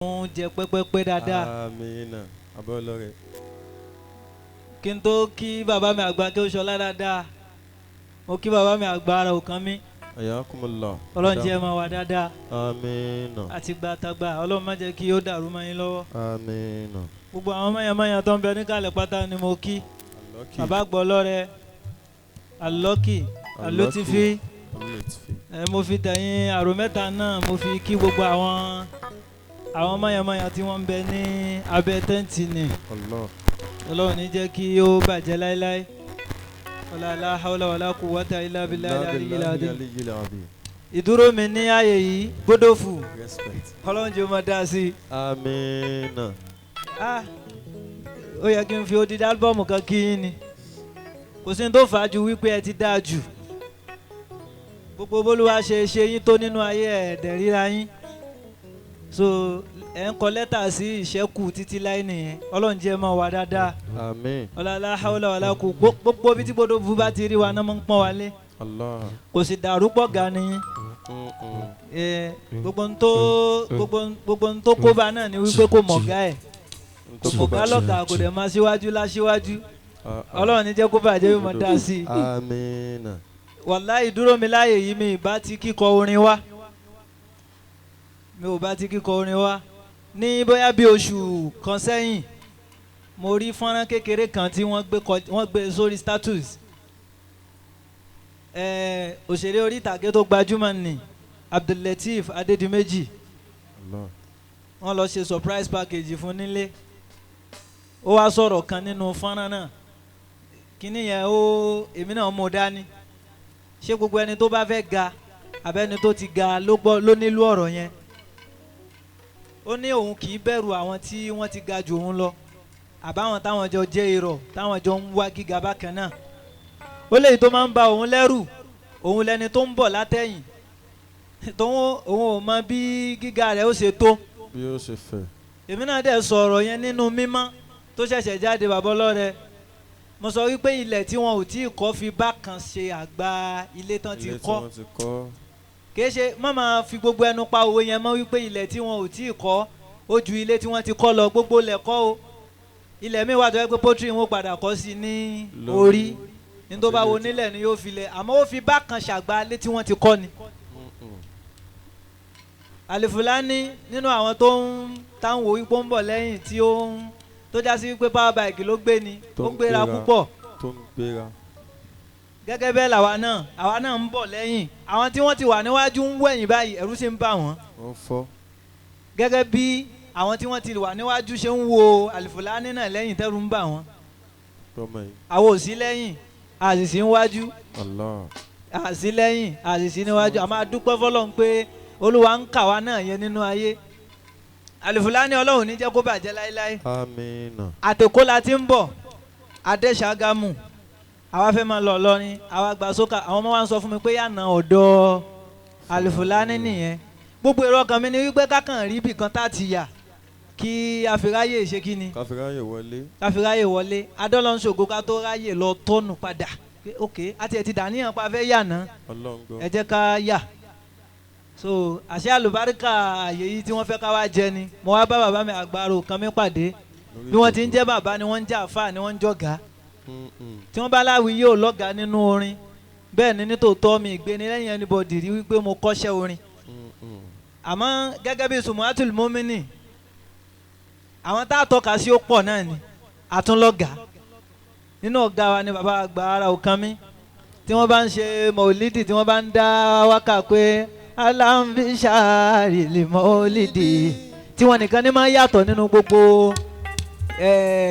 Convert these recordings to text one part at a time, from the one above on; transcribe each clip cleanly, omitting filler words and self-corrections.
Ń jẹ pẹ́pẹ́pẹ́ dáadáa. Amina abọ́lọ́rẹ̀. Kí n tó kí bàbá mi àgbà kí ó ṣọlá dáadáa, mo kí bàbá mi àgbà ara òkan mi. Ayakumullah. Ọlọ́run jẹ́ máa wà dáadáa. Amina. Àti gbàtàgbà, Ọlọ́run má jẹ́ kí ó dàrú mọ́ yín lọ́wọ́. Amina. Gbogbo àwọn mọ̀yàmọ̀yà tó ń bẹ níkàlẹ̀ pátá ni mo kí. Bàbá àgbọ̀ ọlọ́rẹ̀, Alọ́kì, Alótífí. Ẹ mo fi tẹ̀yìn àrò mẹ́ta náà, mo fi kí gbogbo àwọn mọ̀yàmọ̀yà tí wọ́n ń bẹ ní abẹ́ tẹ́ǹtì ni. Ọlọ́run ní jẹ́ kí ó bàjẹ́ láéláé. Wala la hawla wala quwwata illa billahi al-aliyyil azim. Ìdúró mi ní ààyè yìí gbódòfù. Ọlọ́run jẹ́ ọmọ dá sí i. Amina. Ah, ó yẹ kí n fi odidi álbọ̀mù kan kí yín ni. Kò sí ní tó fà á ju wípé ẹ ti dáa jù. Gbogbo bólúwa ṣe ṣe yín tó nínú ayé ẹ̀ẹ́dẹ̀ ríra yín. So ẹ̀ ń kọ lẹ́tà sí ìṣẹ́kù títí láì nìyẹn. Ọlọ́run jẹ́ mọ́ wa dáadáa. Àmín. Ọlọ́lá haúlá wàlá kù gbogbo bí tí gbódòfù bá ti rí wa náà máa ń pọ́n wa lé. Allah. Kò sì dàrú pọ̀ ga nìyẹn. Gbogbo ń tó kóbá náà ni wípé kò mọ̀ gá ẹ̀. Ọ̀gá lọ́gà kò dẹ̀ máa síwájú láṣíwájú. Ọlọ́run ní jẹ́ kó bàjẹ́ bí mo dá sí i. Àmín. Wàláhì dúró mi láàyè yìí, mi ìbá ti kíkọ orin wá. Mi ò bá ti kíkọ orin wá. Ní bóyá bí oṣù kan sẹ́yìn, mo rí fọ́nrán kékeré kan tí wọ́n gbé sórí status. Òṣèré orí ìtàgé tó gbajúmọ̀ ni Abdul-Lateef Adédìméjì. Wọ́n lọ ṣe surprise package fún nílé. Ó wá sọ̀rọ̀ kan nínú fọ́nrán náà. Kíní yẹn ó èmi náà mú dání. Ṣé gbogbo ẹni tó bá fẹ́ ga àbẹ́ni tó ti ga ló gbọ́ ló nílò ọ̀rọ̀ yẹn? Ó ní òun kì í bẹ̀rù àwọn tí wọ́n ti ga jù òun lọ, àbáwọn táwọn jọ jẹ́ irọ́ táwọn jọ ń wá gíga bákan náà. Ó léyìí tó máa ń ba òun lẹ́rù, òun lẹni tó ń bọ̀ látẹ̀yìn, tóun òun ò mọ bí gíga rẹ̀ ó ṣe tó. Bí ó ṣe fẹ̀. Èmi náà dẹ̀ sọ̀rọ̀ yẹn nínú mímọ́ tó ṣẹ̀ṣẹ̀ jáde bàbá ọlọ́rẹ. Mo sọ wípé ilẹ̀ tí wọn ò tí ì kọ́ fi bákan ṣe àgbà ilé tán ti kọ́. Kìí ṣe má máa fi gbogbo ẹnu pa òwe yẹn mọ́ wípé ilẹ̀ tí wọn ò tí ì kọ́ ó ju ilé tí wọ́n ti kọ́ lọ, gbogbo lẹ̀ kọ́ o. Ilẹ̀ mi wà tó yẹ pé pọ́tírì wọn padà kọ́ sí ní orí. Ní tó bá wo nílẹ̀ ni yóò fi lẹ̀, àmọ́ ó fi bákan ṣàgbà ilé tí wọ́n ti kọ́ ni. Àlìfùlání nínú àwọn tó ń táwọn wo wípé ó ń bọ̀ lẹ́yìn tí ó ń tó já sí wípé power bike ló gbé ni, ó gbéra púpọ̀. Tó ń gbéra. Gẹ́gẹ́ bẹ́ẹ̀ làwa náà, àwa náà ń bọ̀ lẹ́yìn. Àwọn tí wọ́n ti wà níwájú ń wẹ̀yìn báyìí, ẹ̀rù sì ń bà wọ́n. Wọ́n fọ́. Gẹ́gẹ́ bí àwọn tí wọ́n ti wà níwájú ṣe ń wo Àlìfùlání náà lẹ́yìn tẹ́rù ń bà wọ́n. Àwọn ò sí lẹ́yìn, a sì sí níwájú. A sì lẹ́yìn, a sì sí níwájú. A máa dúpẹ́ f'Ọlọ́run pé Olúwa ń kà wá náà yẹn nínú ayé. Àlìfùlání Ọlọ́run ní jẹ́ kó bàjẹ́ láéláé. Àmín. Àtẹ̀kọ́ la ti ń bọ̀, Adé Ṣàgámù, àwa fẹ́ máa lọ Ìlọrin, àwa gba sókà. Àwọn ọmọ wa ń sọ fún mi pé yànnà ọ̀dọ̀ Àlìfùlání nìyẹn. Gbogbo èrò ọkàn mi ni wípé kákan rí ibì kan tá a ti yà kí àfiráyè ṣe kí ni. Káfiráyè wọlé. Káfiráyè wọlé. Adọ́lọ́nṣògo ká tó ráyè lọ tọ́nu padà. Ok, àti ẹ̀ ti dàníyàn pa fẹ́ yànnà. Ẹ jẹ́ ká yà. So àṣẹ àlùbáríkà àyè yìí tí wọ́n fẹ́ ká wá jẹ ni. Mo wá bá bàbá mi àgbàrò kan mi pàdé. Bí wọ́n ti ń jẹ́ bàbá ni wọ́n ń jẹ́ àfáà ni wọ́n ń jọ̀gá. Tí wọ́n bá láwí yóò lọ́gàá nínú orin. Bẹ́ẹ̀ ni nítòótọ́ mi ìgbéni lẹ́yìn anybody rí wípé mo kọ́ṣẹ́ orin. Àmọ́ gẹ́gẹ́ bí Sumuatul Mumini, àwọn tá a tọ́ka sí ó pọ̀ náà ni àtúnlọ́gàá. Nínú ọ̀gá wa ni bàbá àgbà ara òkan mi. Tí wọ́n bá ń ṣe mọ̀lídì, tí wọ́n bá ń dá wákà pé aláǹfíṣàárì lè mọ́lídì, tí wọ́n nìkan ní máa ń yàtọ̀ nínú gbogbo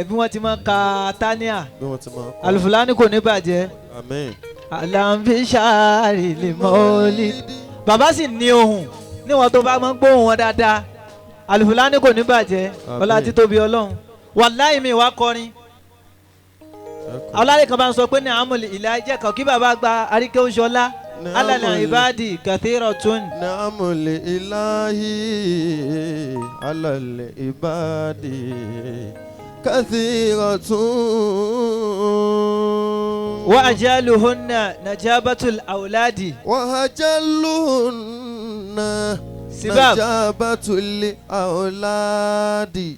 bí wọ́n ti máa ka tania. Àlìfùlání kò ní bàjẹ́. Àmín. Aláǹfíṣàárì lè mọ́lídì. Bàbá sì ní ohùn níwọ̀n tó bá máa ń gbóhùn wọn dáadáa. Àlìfùlání kò ní bàjẹ́. Ọlá títóbi Ọlọ́run. Wàláhì mi wá kọrin. Ọlálẹ́kan bá ń sọ pé ní àmúlẹ̀ ìlà jẹ́ kàn kí bàbá gba Àríkẹ́ Òṣọlá. Alal ibadi kathiratun. Na'amul ilahi alal ibadi kathiratun. Wa ajaluhunna najabatul awladi. Wa ajaluhunna Sibab. Najabatul auladi.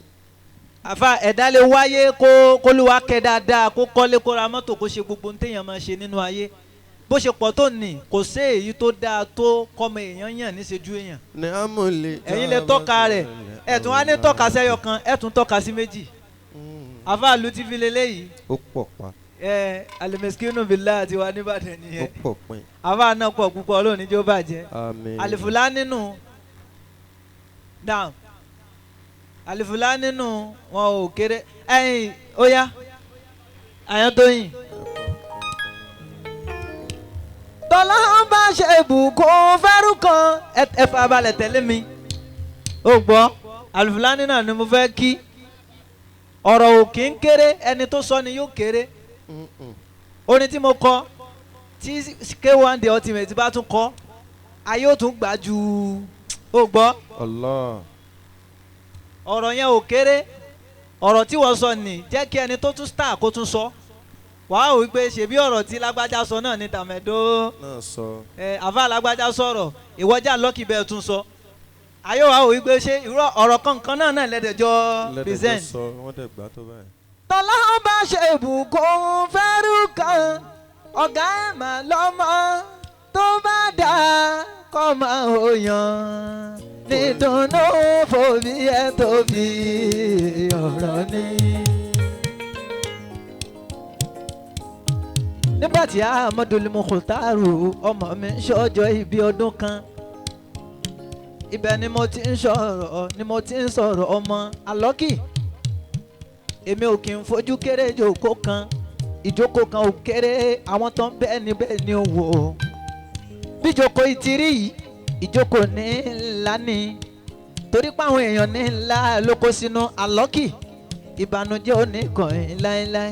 Àfa ẹ̀dá lè wáyé kó kólúwa kẹ́ dáadáa kó kọ́lé kó ra mọ́tò kó ṣe gbogbo téèyàn máa ṣe nínú ayé bó ṣe pọ̀ tó nì kò sí èyí tó dáa tó kọ́mọ èèyàn yàn níṣejú èèyàn. Ẹ̀yin lè tọ́ka rẹ̀ ẹ̀ tún wá ní tọ́ka sẹ́yọ kan ẹ̀ tún tọ́ka sí méjì. Àfa lu ti fi leléyìí. Ó pọ̀ pa. Ẹ alimẹsikinu bila àti wa nìbàdàn nìyẹn. Ó pọ̀ pin. Àfa náà pọ̀ púpọ̀ Ọlọ́run ní jẹ́ ó bàjẹ́. Àmín. Àlìfùlá nínú down àlìfùlá nínú wọn ò kéré ẹ̀yin ó yá Àyàntóyìn. Tọ́lá ń bá ṣe ìbùkún fẹ́rù kan ẹ fà balẹ̀ tẹ̀lé mi. Ó gbọ́ àlìfùlá nínú ni mo fẹ́ kí ọ̀rọ̀ ò kí ń kéré ẹni tó sọ ni yóò kéré. Orin tí mo kọ tí K1 The Ultimate bá tún kọ ayé ó tún gbà ju ó gbọ́. Allah. Ọ̀rọ̀ yẹn ò kéré ọ̀rọ̀ tí wọ́n sọ nì jẹ́ kí ẹni tó tún star kó tún sọ wàá wí pé ṣebí ọ̀rọ̀ tí lágbájá sọ náà ní tàmẹ̀dó náà sọ. Ẹ àfa lágbájá sọ̀rọ̀ ìwọ́jà lọ́kì bẹ́ẹ̀ tún sọ ayé wàá wí pé ṣé irú ọ̀rọ̀ kankan náà náà lẹ́dẹ̀jọ́ present. Lẹ́dẹ̀jọ́ sọ wọ́n dẹ̀ gbà tó báyìí. Tọ́lá ń bá ṣe ìbùkún fẹ́rù kan ọ̀gá ẹ̀ mà lọ́mọ tó bá dà kọ́ máa ò yàn nídùnnú fòbí ẹ tóbi ọ̀rọ̀ ni. Nígbà tí Ahmadul Mukhtaru ọmọ mi ń ṣọjọ́ ìbí ọdún kan ibẹ̀ ni mo ti ń sọ̀rọ̀ ni mo ti ń sọ̀rọ̀ ọmọ alọ́kì èmi ò kì í fojú kéré ìjókòó kan ìjókòó kan ò kéré àwọn tó ń bẹ́ẹ̀ ni bẹ́ẹ̀ ni ò wò ó bí ìjókòó ìtìrí yìí ìjókòó ní ńlá ni torí pé àwọn èèyàn ní ńlá ló kó sínú alọ́kì ìbànújẹ́ ò ní kàn yín láéláé.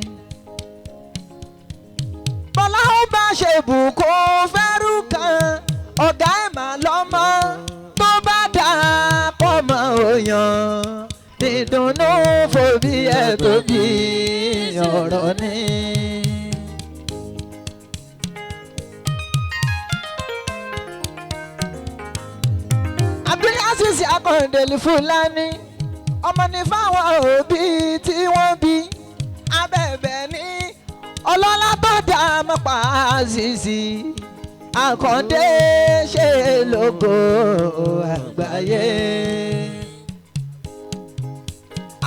Bọ́lá ó bá ṣe ìbùkún fẹ́rù kan ọ̀gá ẹ̀ mà lọ́mọ tó bá dà pọ̀ mọ́ òyàn dídùnnú fòbí ẹ̀ tóbi ọ̀rọ̀ ni. Abdulaziz Akandeli Fúlàní ọmọ ní fáwọn òbí tí wọ́n bí abẹ́bẹ̀ ní ọlọ́lá tó dá mọ́pá Azizi Akande ṣe lógo àgbáyé.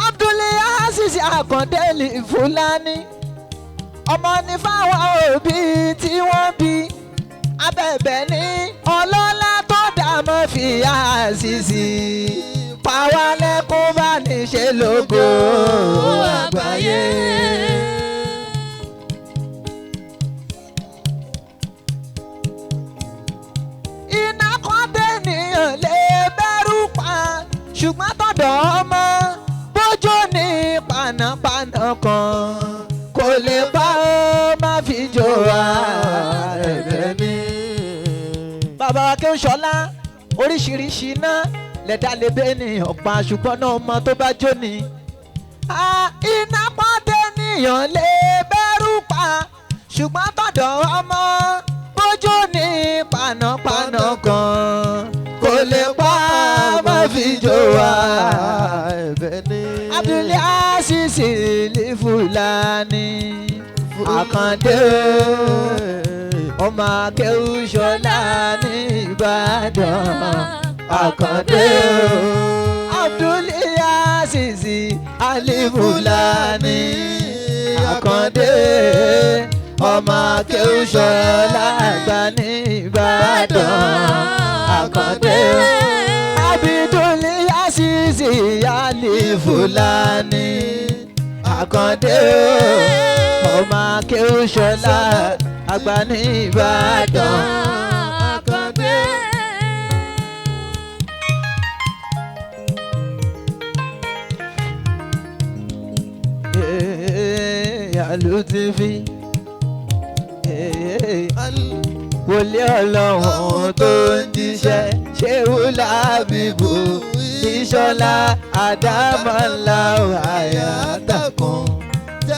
Abdulaziz Akandeli Fúlàní ọmọ ní fáwọn òbí tí wọ́n bí abẹ́bẹ̀ ní ọlọ́lá tó dá mọ́ fi Azizi pàwálẹ́kún bá ní ṣe lógo àgbáyé. Iná kan tẹ̀nìyàn lè bẹ̀rù pa ṣùgbọ́n tọ̀dọ̀ ọmọ bójú ní panápaná kan kò lè pa ó má fi jó wa ẹ̀bẹ̀ mi. Bàbá wa Kéwúṣọlá oríṣiríṣi iná lẹ́dá lè bẹ́ ènìyàn pa ṣùgbọ́n náà ọmọ tó bá jó ni. Iná pọ́n tẹ́nìyàn lè bẹ̀rù pa ṣùgbọ́n tọ̀dọ̀ ọmọ bójú ní panápaná kan kò lè pa má fi jó wa. Ẹ̀bẹ̀ ni. Abdulaziz Fúlàní Àkàndé ọmọ Akéwúṣọlá ní Ìbàdàn Àkàndé Abdulaziz Ali Fúlàní Àkàndé ọmọ Akéwúṣọlá àgbà ní Ìbàdàn Àkàndé Abdulaziz Ali Fúlàní Àkàndé ọmọ Akéwúṣọlá àgbà ní Ìbàdàn Àkàndé. Àlùtìfì wòlé ọlọ́run tó ń jíṣẹ́ ṣéwú lábìbò ìṣọlá àdámọ́lá àyàtàkùn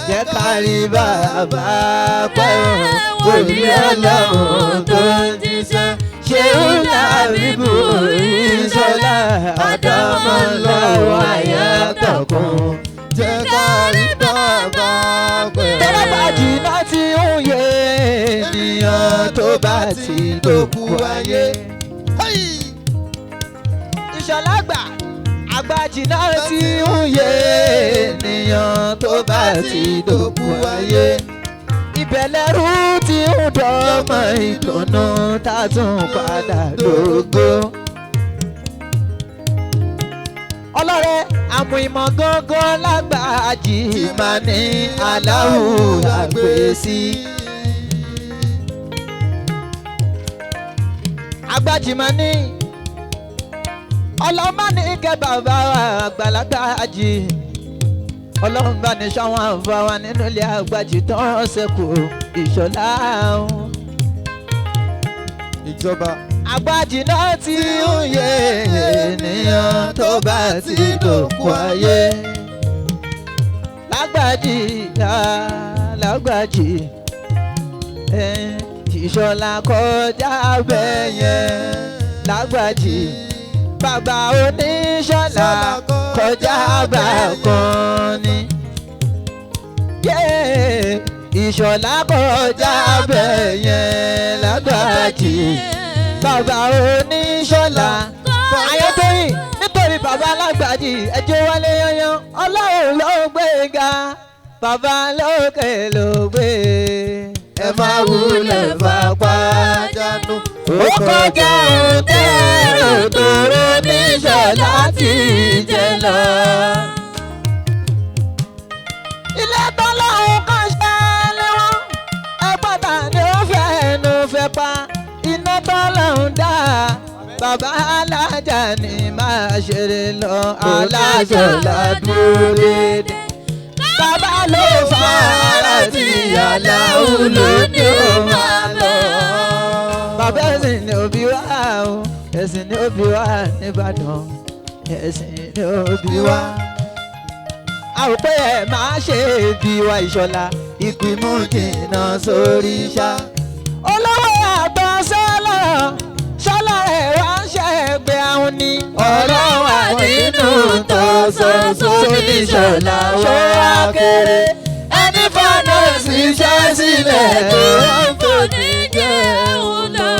jẹ́ kárí bàbá pẹ́ wòlé ọlọ́run tó ń jíṣẹ́. Ṣéhùlà bíbù Ìṣọ̀lá àdámọ́lọ́wọ́ àyàtọ̀kùn. Jẹ́ ká rí bàbá pẹ́. Tọ́lá bá jìnnà tí ń yé ènìyàn tó bá ti dòkú ayé. Ìṣọ̀lá gbà àgbà jìnnà tí ń yé ènìyàn tó bá ti dòkú ayé. Ìbẹ̀lẹ̀rú tí ń dọ́mọ ìdùnnú tá a tún padà dógó. Ọlọ́rẹ́ àmú ìmọ̀ gángan lágbàájì máa ní aláwù àgbèsí. Àgbàjì máa ní ọlọ́mọ ní kẹ́ bàbá àgbàlagbàjì. Ọlọ́run bá ní sáwọn àǹfààní nínú ilé àgbàjì tán ṣẹ́kù Ìṣọ̀lá. Ìjọba. Àgbàjì náà ti ń yé ènìyàn tó bá ti dòkú ayé. Lágbàjì lágbàjì Ìṣọ̀lá kọjá bẹ́yẹn. Lágbàjì bàbá oníṣọ̀lá kọjá bákan ni. Ìṣọ̀lá kọjá bẹ́yẹn lágbàjì bàbá oníṣọ̀lá. Ayọ́tọ́yìn nítorí bàbá lágbàjì ẹjọ́ wálé yanyan ọlọ́run ló gbé ga bàbá lókè ló gbé. Ẹ máa wulẹ̀ fapá jánu. Ó kọjá òtẹ́rù tòró níṣọ̀lá ti jẹ lọ. Ilé tọ́lọ́hún kan ṣe léwọ́n ẹgbọ́ta ni ó fẹ́ ẹnu fẹ́ pa iná tọ́lọ́hún dá bàbá alájà ni máa ṣeré lọ aláṣọlá dúró dédé. Bàbá ló fara tí aláwù ló ní ó máa lọ. Bàbá ẹ̀sìn ni òbí wá o, ẹ̀sìn ni òbí wá nìbàdàn, ẹ̀sìn ni òbí wá. A ò pé ẹ máa ṣe bí wa Ìṣọ̀lá, ìpinnu jìnnà sórí ṣá. Olówó àgbà sọ́lá sọ́lá rẹ̀ wá ń ṣẹ̀gbẹ́ àwọn ni. Ọ̀rọ̀ wà nínú tọ̀sán sóníṣọ̀lá ṣọ́ra kéré. Ẹni fọ́nà ṣiṣẹ́ sílẹ̀ tó ń fòní jẹun lọ.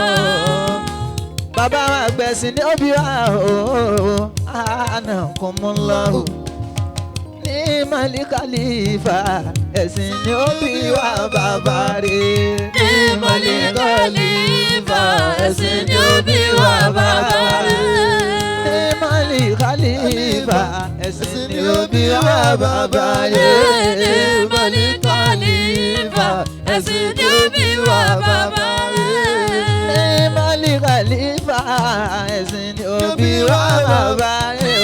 Bàbá wa gbẹ̀sìn ní òbí wa ooo, àná kò mú lọ. Ní Màlíkàlífà, ẹ̀sìn ní òbí wa bàbá rẹ̀. Ní Màlíkàlífà, ẹ̀sìn ní òbí wa bàbá rẹ̀. Ní Màlíkàlífà, ẹ̀sìn ní òbí wa bàbá rẹ̀. Ní Màlíkàlífà, ẹ̀sìn ní òbí wa bàbá rẹ̀. Ní Màlíkàlífà, ẹ̀sìn ní òbí wa bàbá rẹ̀.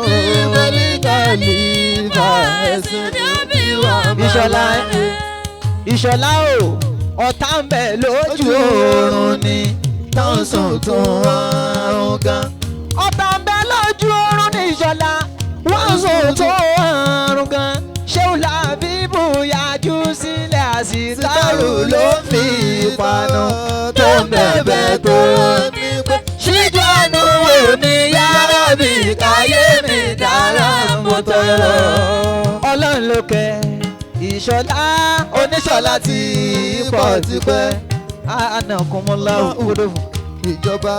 Ní Màlíkàlífà, ẹ̀sìn ní òbí wa bàbá Ìṣọ̀lá rẹ̀. Ìṣọ̀lá o, ọ̀tá ń bẹ lójú oorun ni tán sùn tún ọrùn gan. Ọ̀tá ń bẹ lójú oorun ni Ìṣọ̀lá, wọ́n sùn tún ọrùn gan. Ṣéhùlà bíbù yájú sílẹ̀ àsìkárù ló fi ìpanu tó ń bẹ̀bẹ̀ tó ní pé. Ṣíjú àánú wò ní yàrá mi káyé mi dára mo tọrọ. Ọlọ́run ló kẹ́ Ìṣọ̀lá oníṣọ̀lá ti pọ̀ tipẹ́. Ànàkùnmọ́lá òkúdó fún. Ìjọba.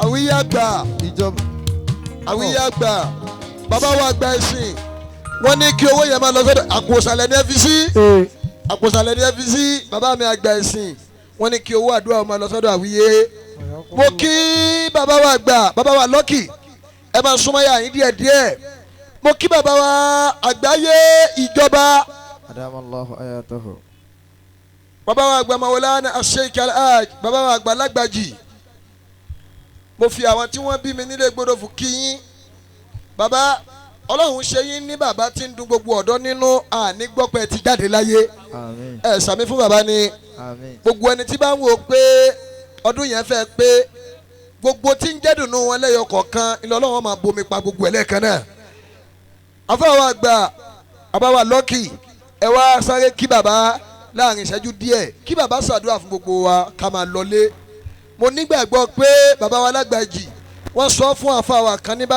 Àwíyá gbà. Ìjọba. Àwíyá gbà. Bàbá wa gba ẹ̀sìn. Wọ́n ní kí owó yẹn máa lọ sọ́dọ̀ àpòsàlẹ̀ ní ẹ́fíìsì. Àpòsàlẹ̀ ní ẹ́fíìsì. Bàbá mi àgbà ẹ̀sìn. Wọ́n ní kí owó àdúrà máa lọ sọ́dọ̀ àwíyé. Mo kí bàbá wa gbà, bàbá wa lọ́kì. Ẹ máa súnmọ́ yà yín díẹ̀ díẹ̀. Mo kí bàbá wa àgbáyé ìjọba. Adamallahu ayatahu. Bàbá wa àgbà Maulana Sheikh Alhaj, bàbá wa àgbà Lágbàjì. Mo fi àwọn tí wọ́n bí mi nílé Gbódòfù kí yín. Bàbá Ọlọ́run ṣe yín ní bàbá tí ń dun gbogbo ọ̀dọ́ nínú àní gbọ́pẹ́ ti jáde láyé. Àmín. Ẹ ṣàmì fún bàbá ni. Àmín. Gbogbo ẹni tí bá ń wò pé ọdún yẹn fẹ́ pé gbogbo tí ń jẹ́dùnú wọn lẹ́yọ kọ̀ọ̀kan ilé Ọlọ́run máa bomi pa gbogbo ẹ̀ lẹ́ẹ̀kan náà. Àfọwọ́ àgbà bàbá wa lọ́kì ẹ wá sáré kí bàbá láàrin ìṣẹ́jú díẹ̀ kí bàbá ṣàdúrà fún gbogbo wa ká máa lọlé. Mo nígbàgbọ́ pé bàbá wa lágbàjì wọ́n sọ fún àfa wa kan ní báyìí.